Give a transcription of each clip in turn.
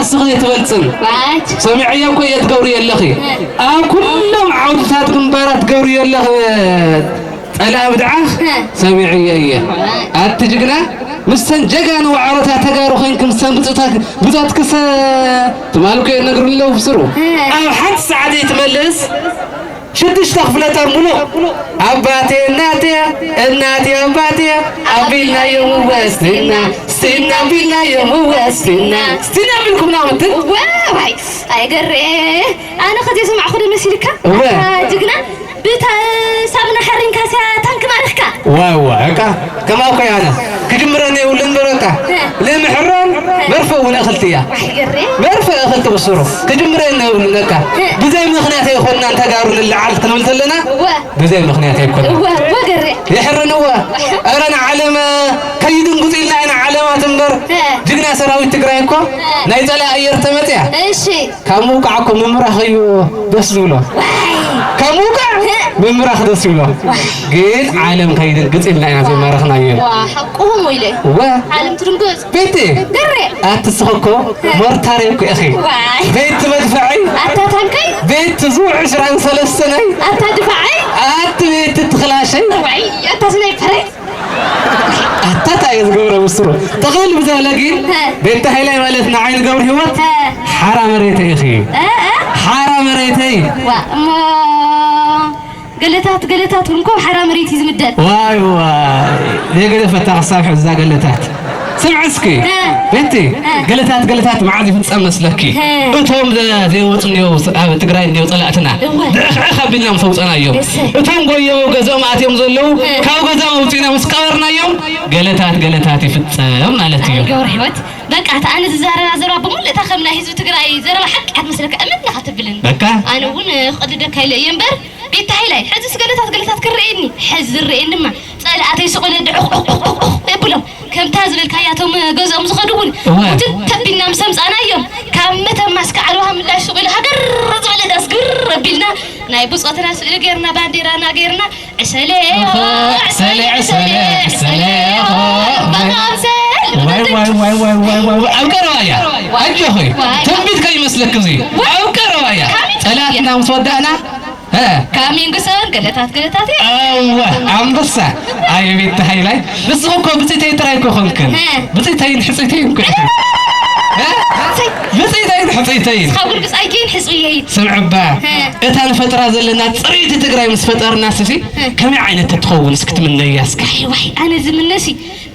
ንስኺ ኣይትበልጽን። ሰሚዐዮ እኮ እየ ትገብርዮ ኣለኺ። ኣብ ኩሎም ዓውድታት ግንባራት ትገብርዮ ኣለኺ ጸላኢ ብድዓኽ ሰሚዐዮ እየ። ኣቲ ጅግና፣ ምስተን ጀጋኑ ዋዕሮታት ተጋሩ ኮይንኪ ምስተን ብጹታት፣ ብጾትክሰ ትማል እኮ እየ ነግሩ ኣለዉ ብስሩ። ኣብ ሓንቲ ሰዓት እየ ትመልስ። ሽዱሽተ ክፍለታት ሙሉእ ኣባቴ እናቴ እናቴ ኣባቴ ኣቢልናዮም ወስትና ስትና ኣቢልናዮም ወስትና ስትና ኣቢልኩም ናወትን። ዋይ ኣይገሬ ኣነ ከዚ ሰማዕኹ ዶ መሲልካ? እወ። ኣታ ጅግና ብታ ሳብና ሓሪንካ ስያ ታንክ ማሪኽካ። ዋይ ዋይ እካ ከማው ኮይ ኣነ ክጅምረኒ የብሉን በረካ። ለምሕራን መርፈ እውን እኽልቲ እያ። ኣይገሬ መርፈ እኽልቲ ብስሩ ክጅምረኒ የብሉን እካ። ብዘይ ምኽንያት ኣይኮንናን ተጋሩ ንለዓል ክንብል ዘለና እወ ብዘይ ምኽንያት ኣይኮንናን። እወ እወ ገሬ። የሕርንዎ። ኧረ ንዓለም ከይድንጉጽ ኢልና ኢና ዓለማት እምበር። እ። ጅግና ሰራዊት ትግራይ እኮ እ። ናይ ጸላኢ ኣየር ተመጽያ። እሺ። ካብ ምውቃዕ እኮ ምምራኽ እዩ ደስ ዝብሎ። ዋይ። ካብ ምውቃዕ እ። ምምራኽ ደስ ይብሎ። ዋይ። ግን ዓለም ከይድንግጽ ኢልና ኢና ዘይማረኽናዮ። ዋ፣ ሓቁ እሞ ኢለ። እወ። ዓለም ትድንግጽ። ቤቲ። ገሬ። ኣቲ ስኸ እኮ እ። ሞርታር እኮ ኢኺ። ዋይ። ቤቲ መድፍዐይ። ኣታ ታንከይ። ቤቲ ዙ ዕስራን ሰለስተናይ። ኣታ ድፋዐይ። ኣቲ ቤቲ ትኽላሸይ። ዋይ፣ ኣታ ስናይፐረይ። ኣታ እንታይ እየ ዝገብሮ ብስሩ? ጠቕልል ብዘበለ ግን ሀ። ቤተ ሃይላይ ማለት ንዓይ ንገብሩ ህይወት ሀ። ሓራ መሬተይ ኢኺ። እ፣ እ። ሓራ መሬተይ። ዋ፣ እሞ ገለታት፣ ገለታት እውን እኮ ሓራ መሬት እዩ ዝምደብ። ዋይ፣ ዋይ። የገደፈታ ክሳብ ሕዚ እዛ ገለታት። ስምዒ እስኪ። ሀ። ቤቲ፣ ሀ። ገለታት፣ ገለታት መዓዝ ይፍጸም መስለኪ? ሀ። እቶም ዘ-፣ ዘይወጹ እኒኦ፣ ኣብ ትግራይ እኒኦ ጸላእትና። እወ። ድዕኽዕኽ ኣቢልና ምስ ኣውጸናዮም። እሰይ። እቶም ጎየው ገዝኦም ኣትዮም ዘለዉ፣ ሀ። ካብ ገዛም ኣውጺና ምስ ቀበርናዮም፣ ገለታት ገለታት ይፍጸም ማለት እዩ። ገብረ ህይወት፣ በቃ፣ እታ ኣነ ዝዛረባ ዘረባ ብምሉእ እታ ከም ናይ ህዝቢ ትግራይ ዘረባ ሓቂ እያ ትመስለካ፣ እምነት ኢኻ ትብልን። በቃ። ኣነ እውን ክቕልደካ ኢለ እየ እምበር፣ ቤታ ሃይላይ፣ ሕዚስ ገለታት ገለታት ክረኣየኒ፣ ሕዚ ዝረኣየኒ ድማ፣ ጸላእተይ ስቕ ኢለ ድዕቕ፣ ዑቕ፣ ዑቕ፣ ዑቕ፣ ዑቕ የብሎም። ከምታ ዝበልካያ፣ እቶም ገዝኦም ዝኸዱ እውን፣ እወ። ውትት ተቢልና ምስ ኣምጻእናዮም፣ ካብ መተማ እስከ ዓድዋ ምላሽ ስቕ ኢሉ ሃገር ዝበለ ዳስ ግር ኣቢልና፣ ናይ ብጾትና ስእሊ ጌርና፣ ባንዴራና ጌርና፣ ዕሰሌ፣ እኸ፣ ዕሰሌ፣ ዕሰሌ፣ ዕሰሌ፣ ዕሰሌ፣ እኸ፣ እኸ፣ በቃ፣ ኣምሰል፣ ዋይ፣ ዋይ፣ ዋይ፣ ኣብ ቀረባ እያ። ዋይ። ኣጆኺ፣ ዋይ። ትንቢት ከይመስለኪ እዚ። ዋይ። ኣብ ቀረባ እያ። ካሚን ጸላእትና ምስ ወዳእና፣ እ። ካሚን ግሰን፣ ገለታት፣ ገለታት እያ። እወ፣ ኣንበሳ። ኣይ፣ ቤት ሃይላይ። ንስኺ እኮ ብጽይተይ ጥራይ እኮ ኾንክን። እ። ብጽይተይን ሕጽይተይን እኮ ኢኺ። እ? ብጽይተይን ሕጽይተይን። ንስኻ እውን ብጻይከይን ሕጽየይን። ስምዕባ፣ እ። እታ ንፈጥራ ዘለና ጽርይቲ ትግራይ ምስ ፈጠርና ስሲ፣ እ። ከመይ ዓይነት ተትኸውን እስኪ ትምነያ እስኪ? ዋይ፣ ዋይ፣ ኣነ ዝምነሲ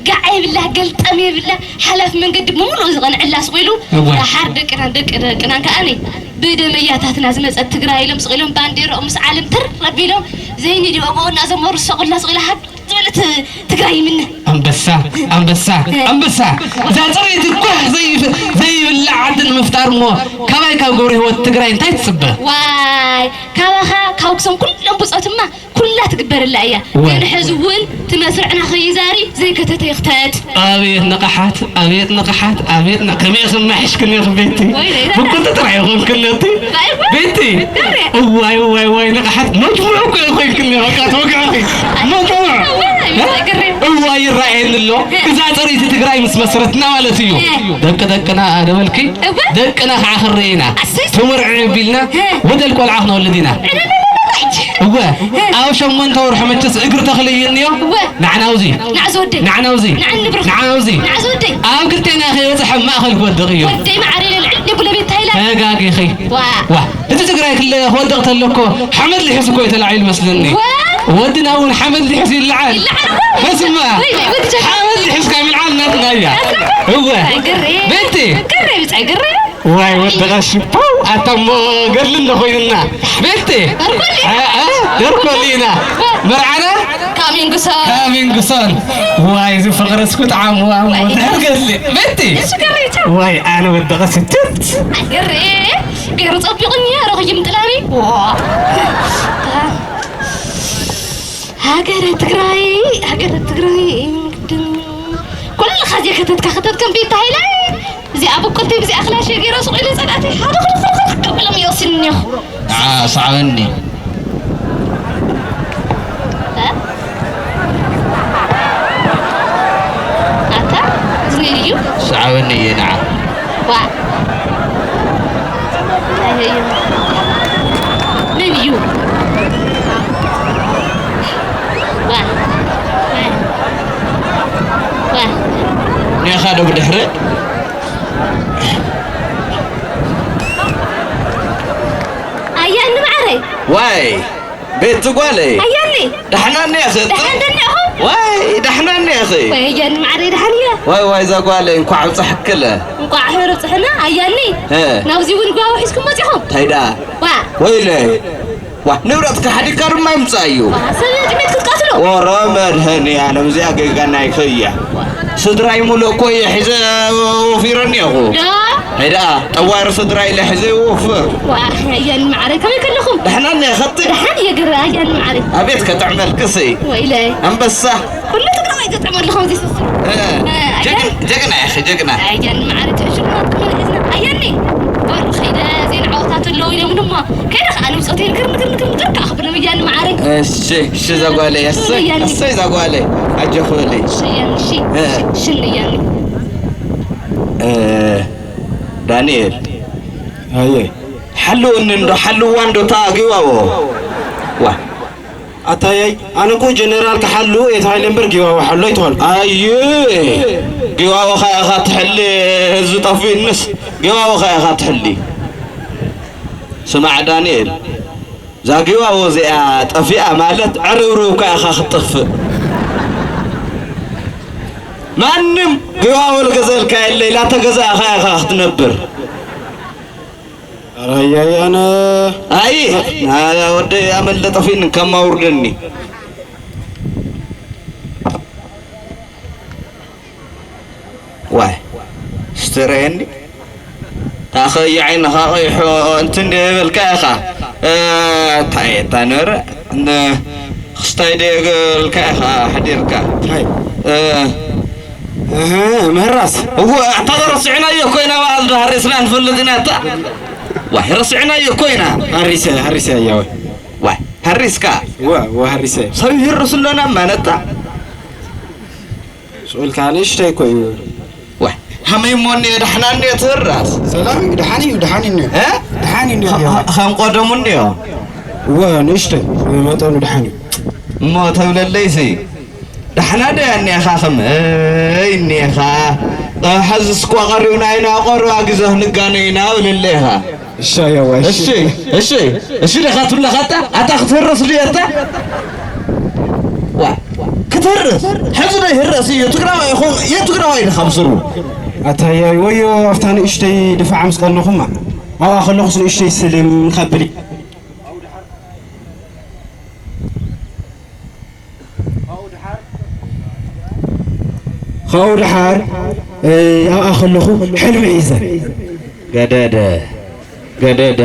ጋዕ የብላ፣ ገልጠም የብላ፣ ሓላፊ መንገዲ ብምሉእ ዝቐንዐላ ስቕ ኢሉ፣ እወ። ደሓር ደቅናን ደቂ ደቅናን ከኣኒ ብደመያታትና ዝመጸት ትግራይ ኢሎም ስቕ ኢሎም ባንዴራኦም ምስ ዓለም ትር ኣቢሎም፣ ዘይንድዮ ብኡ እናዘመሩ ዝሰቑላ ስቕ ኢላ ሃግ ዝበለት ትግራይ ይምነ። ኣንበሳ፣ ኣንበሳ፣ ኣንበሳ። እዛ ጽሬት እኳ ዘይፍ-፣ ዘይብላ ዓዲ ንምፍጣር እሞ ካባይ ካብ ገብረ ህይወት ትግራይ እንታይ ትጽበ? ዋይ፣ ካባኻ ካብ ክሶም ኩሎም ብጾትማ ኩላ ትግበረላ እያ። ዋይ። ግን ሕዚ እውን እቲ መስርዕና ከይዛሪ ዘይከተተ ይኽተት። ኣቤት ንቕሓት፣ ኣቤት ንቕሓት፣ ኣቤት ን-፣ ከመይ ክመሕሽክን ኢኹም ቤቲ? ወይ፣ ወይ፣ ብቁጥጥር ኣይኾንክን ነቲ። ባይ፣ ባይ። ቤቲ። ገሬ። እዋይ፣ እዋይ፣ እዋይ፣ ንቕሓት መጅሙዕ እኮ ኮይንክኒ፣ በቃ፣ ትወግዕኺ። መጅሙዕ። እዋይ፣ እ? ገሬ። እዋይ፣ ይረኣየኒ ኣሎ። እ። እዛ ጽርይቲ ትግራይ ምስ መስረትና ማለት እዩ። እ። ደቂ ደቅና ደበልኪ፣ እወ። ደቅና ከዓ ክረኤና። ኣሰይ። ትምርዒ ኣቢልና፣ እ። ወደል ቆልዓ ክነወልድ ኢና። እወ። እ። ኣብ ሸሞንተ ወርሒ መቸስ እግሪ ተኽሊ እዩ እኒኦ። እወ። ንዓና ውዚ። ንዓ ዝወደይ። ንዓና ውዚ። ንዓ ንብርኽ። ንዓና ውዚ። ንዓ ዝወደይ። ኣብ ክልቴና ከይበፅሐ ማእኸል ክወድቕ እዩ። ወደይ መዓረይ ልዕል ይብሎ ቤት ታይላ። ተጋጊኺ። ዋ። ዋ። እቲ ትግራይ ክለ ክወድቕ ተሎ እኮ ሓመድ ልሒሱ እኮ እዩ ተላዒሉ መስለኒ። ዋ። ወድና እውን ሓመድ ልሒሱ ይለዓል። ይለዓል። በስመ ኣብ። ወይ፣ ወይ፣ ወዲ ጀግና። ሓመድ ልሒስካ ምልዓል ናትና እያ። ናትና። እወ። ኣይገሬ። ቤቲ። ገሬ ብጻይ ገሬ። ዋይ ወዲ ቀሺ፣ ፓው፣ ኣታ እሞ ገድሊ እንዶ ኮይኑና። ቤቲ። ኣርኮሊ። አ፣ አ፣ ደርኮሊ ኢና። መርዓና? ካሚንግሶን። ካሚንግሶን። ዋይ፣ እዚ ፍቕሪ እስኩ ጣዕሙ፣ ኣሞ፣ ዋይ። ድሕር ገድሊ። ቤቲ። እሱ ገሬ፣ ቻው። ዋይ፣ ኣነ ወዲ ቀሺ፣ ትት። ገሬ፣ ገይሩ ጸቢቑኒ፣ ረኽይም ጥላኒ። ዋ። ሃገረ ትግራይ፣ ሃገረ ትግራይ፣ ግድን ኩልኻ እዚኣ ከተትካ፣ ከተት ከም ቤት ሃይለ፣ እዚኣ ብቁልቲ፣ ብዚኣ ክላሽ ገይረ ሱቕ ኢለ ጸላእተይ ሓደ ክልተ ክልተ ክብሎም ይወስድኒ እኒኹ። ንዓ ሰዓበኒ። እ? ኣታ፣ እዚ ነይሩ እዩ? ሰዓበኒ እየ፣ ንዓ። ዋ። Hey, you. Maybe you. Why? Why? Why? ኒኻ ዶ ብድሕሪ? ኣያ እንምዓረይ። ዋይ፣ ቤት ጓለይ። ኣያኒ። ዳሕና እኒኣኺ? ዳሕና እንደኒኣኹም? ዋይ፣ ዳሕና እኒኣኺ? ወይ ኣያኒ ማዕረይ፣ ዳሕን እየ። ዋይ፣ ዋይ፣ እዛ ጓለይ፣ እንኳዕ ኣብፀሐክለ። እንኳዕ ኣብፀሐና ኣያኒ። እ። ናብዚ እውን ጓቦ ሒዝኩም መፂኹም? እንታይ ደኣ? ዋ። ወይለይ። ዋ፣ ንብረትካ ሓዲግካ ድማ ይምፃእ እዩ። ዋ፣ ሰብ ጥሜት ክትቀትሎ? ወረ መድሃኒኣለም፣ እዚኣ ጌጋ ናይኺ እያ። ስድራይ ሙሉእ እኮ እየ ሒዘ ወፊረ እኒአኹ። ዶ? ሄዳ፣ ጠዋሪ ስድራ ኢለ ሒዘ ይወፍር። ዋ፣ ኣያን ማዕረ፣ ከመይ ከለኹም? ደሕና እኒአ፣ ኸቲ? ደሓን እየ ግረ፣ ኣያን ማዕረ። ኣቤት ከጥዕመልክሲ። ወይለይ። ኣንበሳ። ኩሉ ትግራዋይ ዘጥዕመሉ ከምዚ ስስር። እ፣ እ፣ ጀግን-፣ ኣያን-፣ ጀግና ኢኺ፣ ጀግና። ኣያን ማዕረ፣ ትዕሽር ናትኩም እዝና። ኣያኒ። በሉ፣ ኸይደ ዜና ዓወታት ኣለዉ ኢሎም ድማ። ከይደ ኸዓ ንብፆተይ ንክር፣ ንክር፣ ንክር፣ ንክር ከኣ ክብሎም ኣያን ማዕረ። እሺ፣ እሺ፣ እዛ ጓለይ፣ እሰይ፣ ኣያን። እሰይ፣ እዛ ጓለይ። ኣጆኺ በሊ። እሺ፣ ኣያን፣ እሺ። እ። እሺ፣ እሺ፣ ኣያን። እ፣ ዳንኤል። ኣየ። ሓልወኒ እንዶ፣ ሓልዋ እንዶ እታ ጊዋዎ። ዋ። ኣታያይ፣ ኣነ እኮ ጀነራል ክሓሉ እየ ተባሂለ እምበር ጊዋዎ ሓሉ ኣይተባልኩ። ኣየ። ጊዋዎ ኸኣ ኢኻ ትሕሊ፣ ህዝቢ ጠፊኡንስ ጊዋዎ ኸኣ ኢኻ ትሕሊ። ስማዕ ዳንኤል፣ እዛ ጊዋዎ እዚኣ ጠፊኣ ማለት ዕርብርብካ ኢኻ ክትጠፍእ። ማንም ጊዋዎ ልገዘልካ የለ ኢላ ተገዛእኻ ኢኻ ክትነብር። ኧረ ኣያይ ኣነ ኣይ፣ ና ወደይ ኣመል ጠፊእኒ ከም ኣውርደኒ። ዋይ፣ ስትረየኒ። ታኸ ዓይንኻ ቆይሑ እንትን ደበልካ ኢኻ። እ፣ እንታይ እታ ነረ? ን-፣ ክስታይ ደገልካ ኢኻ ሓዲርካ። እንታይ? እ፣ እህ፣ ምህራስ? እወ፣ ኣታ ረሲዕናዮ እኮ ኢና፣ በዓል ዶ ሃሪስና ንፈልጥ ኢና፣ ኣታ። ዋይ፣ ረሲዕናዮ እኮ ኢና። ሃሪሰ፣ ሃሪሰ፣ ያወ። ዋይ፣ ሃሪስካ? እወ፣ እወ፣ ሃሪሰ። ሰብ ይህርስ ኣሎና ማነታ። ስኡልካ ንእሽተይ እኮ እዩ። ዋይ፣ ሃመይ እሞ እኒኦ፣ ደሓና እኒኦ ትህራስ? ሰላም እዩ፣ ደሓን እዩ፣ ደሓን እዩ። እ? ደሓን እዩ እኒኦ። ኸ-፣ ኸ-፣ ከም ቀደሙ እኒኦ? እወ፣ ንእሽተይ፣ መጠኑ ደሓን እዩ። እሞ ተብለለይሲ፣ ዳሕና ዶ እኒኻ ከመይ እኒኻ? እ፣ ሐዚ እስኳ ቀሪብና ኢና፣ ቆረባ ግዜ ክንጋነ ኢና ብለለይ ኢኻ። እሺ፣ ኣያዋ፣ እሺ። እሺ፣ እሺ፣ እሺ፣ ዲኻ ትብለኻ ኣታ? ኣታ ክትህረስ ድዩ ኣታ? ዋ፣ ክትህረስ? ሐዚ ዶ ይህረስ እዩ? ትግራዋይ ይኹን፣ የትግራዋይ ዲኻ ብስሩ? ኣታ ኣያይ፣ ወዮ፣ ኣብታ ንእሽተይ ድፋዓ ምስ ቀነኹማ፣ ኣብኣ ከለኹስ ንእሽተይ ስልም ከብል እዩ። ካብኡ ደሓር፣ እ፣ ኣብኣ ከለኹ ሕልሚ ሒዘ። ገደደ፣ ገደደ።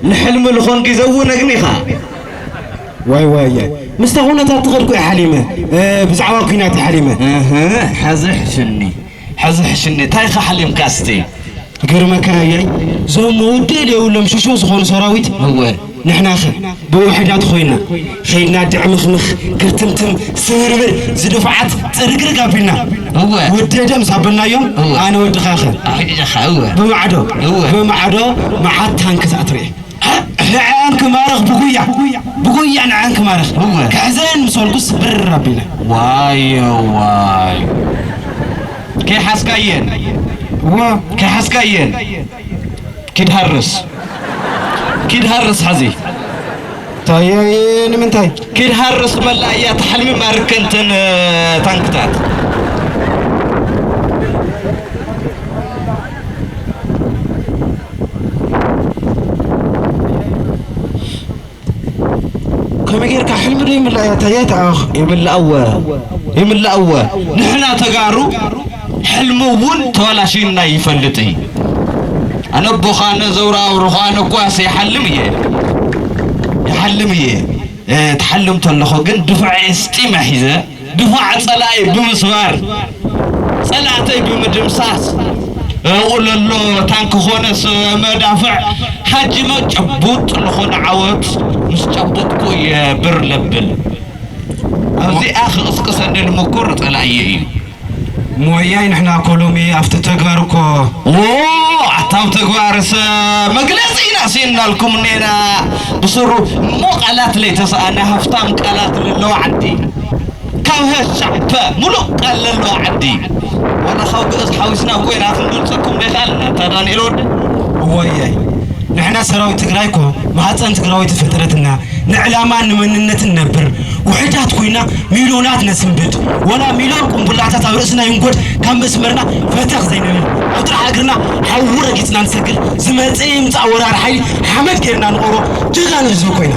ንሕልሚ ልኾን ግዜ እውን ነግኒኻ። ዋይ፣ ዋይ፣ ምስታ ኩነታት ትኸድኩ እየ ሓሊመ። እ፣ ብዛዕባ ኲናት እየ ሓሊመ። እህ፣ ሕዚ ሕሽኒ፣ ሕዚ ሕሽኒ። እንታይ ኢኻ ሓሊምካ እስቲ? ይገርመካ ኣያይ፣ እዞም መወደኢ ዘይብሎም ሽሾ ዝኾኑ ሰራዊት፣ እወ። ንሕናኸ ብውሕዳት ኮይና፣ ኸይድና ድዕምኽምኽ፣ ግርትምትም፣ ስብርብር፣ ዝድፍዓት ጽርግርግ ኣቢልና። እወ። ወደደ ምስ ኣበልናዮም፣ እወ። ኣነ ወድኻኸ። ኣሕሊኻ፣ እወ። ብማዕዶ፣ እወ። ብማዕዶ መዓት ታንክታት ርኤ። ንዐን ክማርኽ ብጉያ፣ ብጉያ ንዐን ክማርኽ። እወ። ክሕዘን ምስ በልኩስ ብር ኣቢለ። ዋዮ ዋይ። ከይሓዝካየን። እወ። ከይሓዝካየን። ኪድ ሃርስ። ኪድ ሃርስ ሓዚ። እንታይ፣ ንምንታይ? ኪድ ሃርስ መላእያ ትሓልሚ ማርከንትን ታንክታት። ከመይ ጌርካ ሕልሚ ዶ ይምላእ? ኣታ የት ኣኽ? ይምላእወ፣ ይምላእወ። ንሕና ተጋሩ ሕልሚ እውን ተበላሽዩና ይፈልጥ እዩ። ኣነ ኣቦኻ፣ ኣነ ዘውራ ኣውርኻ፣ ኣነ ኳስ ይሓልም እየ፣ ይሓልም እየ። እ፣ ትሓልም ተለኹ ግን ድፋዕ ስጢመ ሒዘ ድፋዕ ጸላኢ ብምስባር፣ ጸላእተይ ብምድምሳስ፣ ኣብኡ ለሎ ታንክ ኾነስ መዳፍዕ ሃጂመ ጭቡጥ ዝኾነ ዓወት ምስ ጨበጥኩ እየ ብር ለብል። ኣብዚኣ ክቕስቅሰኒ ልምኩር ጸላእየ እዩ። ሞያይ ንሕና ኮሎሚ ኣብቲ ተግባር እኮ። ዎ፣ ኣታ ኣብ ተግባርስ መግለጺ ኢና ስኢንናልኩም እኔና። ብስሩ እሞ ቃላት ለይተሰኣነ ሃፍታም ቃላት ለለዋ ዓዲ። ካብ ሀ ሻዕበ ሙሉእ ቃል ለለዋ ዓዲ። ዋላ ካብ ግእዝ ሓዊስና እኮ ኢና ክንገልጸኩም ዘይከኣልና። እታ ዳንኤል ወደ እወየይ፣ ንሕና ሰራዊት ትግራይ እኮ ማህፀን ትግራዊት ተፈጠረትና። ንዕላማን ንመንነትን ነብር። ውሕዳት ኮይና ሚልዮናት ነስንብድ። ወላ ሚልዮን ቁምቡላታት ኣብ ርእስና ይንጎድ፣ ካብ መስመርና ፈተኽ ዘይንብል። ኣብ ጥራሕ እግርና ሓዊ ረጊጽና ንሰግር። ዝመጽእ ይምጻእ ወራሪ ሓይሊ ሓመድ ጌርና ንቐብሮ ጀጋኑ ህዝቢ ኮይና።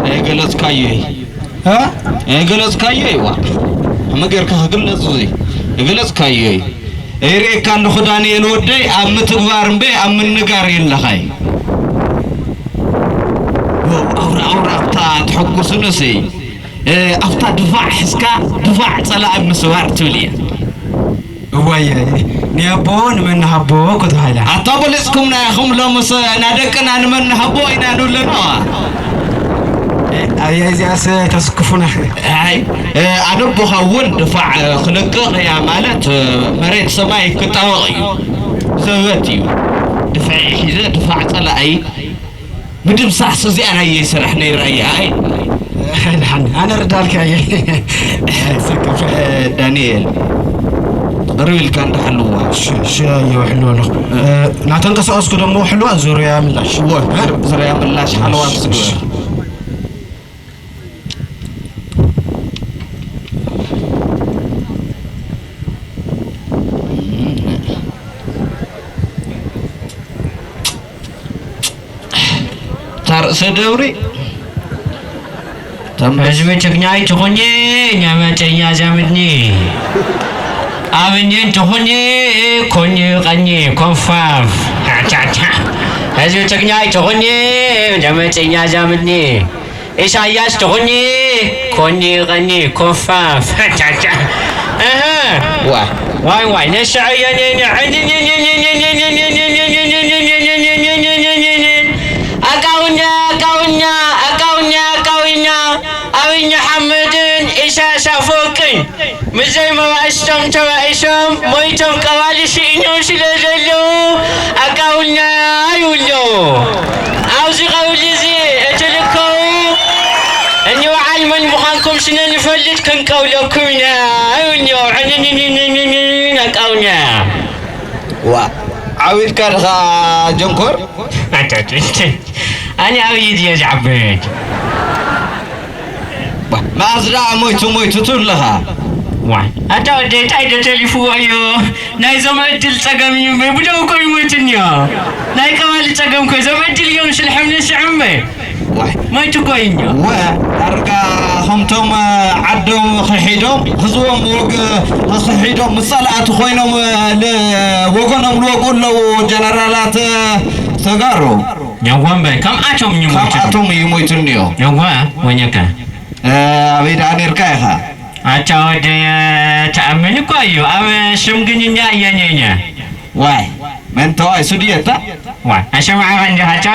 ኣይገለጽካዮ። እ? ኣይገለጽካዮ ይዋ። ከመይ ጌርካ ክግለጽ እዚ? ኣይገለጽካዮ እዩ። ይርእየካ ኣለኹ ዳንኤል ወደይ፣ ኣብ ምትግባር እምበይ ኣብ ምንጋር የለኻይ። ዋው፣ ኣውራ፣ ኣውራ ኣብታ ትሕጉስንሲ፣ እ፣ ኣብታ ድፋዕ ሒዝካ፣ ድፋዕ ጸላኢ ምስባር ትብል እያ። እዋይ፣ ንያቦ ንመን ንሃቦ እኮ ተባሂላ። ኣታ በሊጽኩምና ኢኹም፣ ሎምስ ናደቅና ንመን ንሃቦ ኢና ንብለና። ኣየ፣ እዚኣስ ተስክፉና። ኣይ፣ ኣደቦኻ እውን ድፋዕ ክልቅቕ እያ ማለት መሬት ሰማይ ክጣበቕ እዩ። ዘበት እዩ። ድፋዕ ሒዘ ድፋዕ ጸላኢ ምድምሳስ እዚኣ ናይ ስራሕ ናይ ራእይ። ኣይ፣ ደሓን፣ ኣነ ርዳልካ እየ። ዳንኤል፣ ቅርብ ኢልካ እንዳሓልዋ። እሺ፣ እሺ፣ እየ ውሕልዎ ኣለኹ። እ፣ ናተንቀሳቐስኩ ደሞ ውሕልዋ ዙርያ ምላሽ። እወ፣ እ? ዙርያ ምላሽ ሓለዋ እሺ፣ ትስግር። እሺ። ታርእሰ ደብሪ ተንበስ። ህዝቢ ትግራይ ትኹኒ፣ ኛመፀኛ ዛምድኒ። ኣብኝን ትኹኒ፣ ኮኒ ቀኒ ኮፋፍ። ቻቻቻ። ህዝቢ ትግራይ ትኹኒ፣ ኛመፀኛ ዛምድኒ። ኢሳያስ ትኹኒ፣ ኮኒ ቀኒ ኮፋፍ። ቻቻ። እህ። ዋ። ዋይ ዋይ፣ ነሻ እየን፣ እየን፣ እየን። ኣቃውኛ፣ ኣቃውኛ፣ ኣቃውኛ፣ ኣቃውኛ። ኣብይ ኣሕመድን ኢሳያስ ኣፈወርቅን ምስዘይ መባእስቶም ተባኢሶም ሞይቶም ቀባሊ ስኢኖም ስለ ዘለዉ ኣቃውኛ ይብሎ። ኣብዚ ቀብሊ እዚ እቲ ልክዑ እኒ በዓል መን ምዃንኩም ስለ ንፈልጥ ክንቀብለኩም ኢና ይብሎ። ዕንንንንንንን ኣቃውኛ። ዋ፣ ዓው ኢልካ ድኻ ጀንኮር? ኣታ፣ ኣታ፣ ኣታ። ኣነ ኣብይ ድየ ዝዓበየት? ዋ፣ መኣዝ ደኣ ሞይቱ ሞይቱ ትብለኻ? ዋይ፣ ኣታ ወደይ እንታይ ዶ ተሊፍዎ እዩ? ናይዞም ዕድል ጸገም እዩ እምበይ፣ ብደው እኮ ይሞይቱ እኒኦ። ናይ ቀባሊ ጸገም እኮ እዞም ዕድል እዮም፣ ስልሖም ነስዕም እምበይ። ዋይ። ሞይቱ እኮ እዩ እኒኦ። ወ፣ ዳርጋ ከምቶም ዓዶም ክሒዶም፣ ህዝቦም ወግ-፣ ክሒዶም ምስ ጸላእቲ ኮይኖም፣ ል-፣ ወገኖም ልወግኡ ኣለዉ ጀነራላት ተጋሩ። ኛዋ እምበይ፣ ከምኣቶም እዩ ሞይቱ። ከምኣቶም እዩ ሞይቱ እኒኦ። ኛዋ፣ ወኛካ። እ፣ ኣበይ ደኣ ኔርካ ኢኻ? ኣታ ወደየ፣ ተኣምን እኮ እዩ። ኣብ ሽምግልና እየ ነይነ። ዋይ፣ መን ተባኢሱ ድየ እታ? ዋይ፣ ኣሰማዕኻ እንዲኻ፣ ኣታ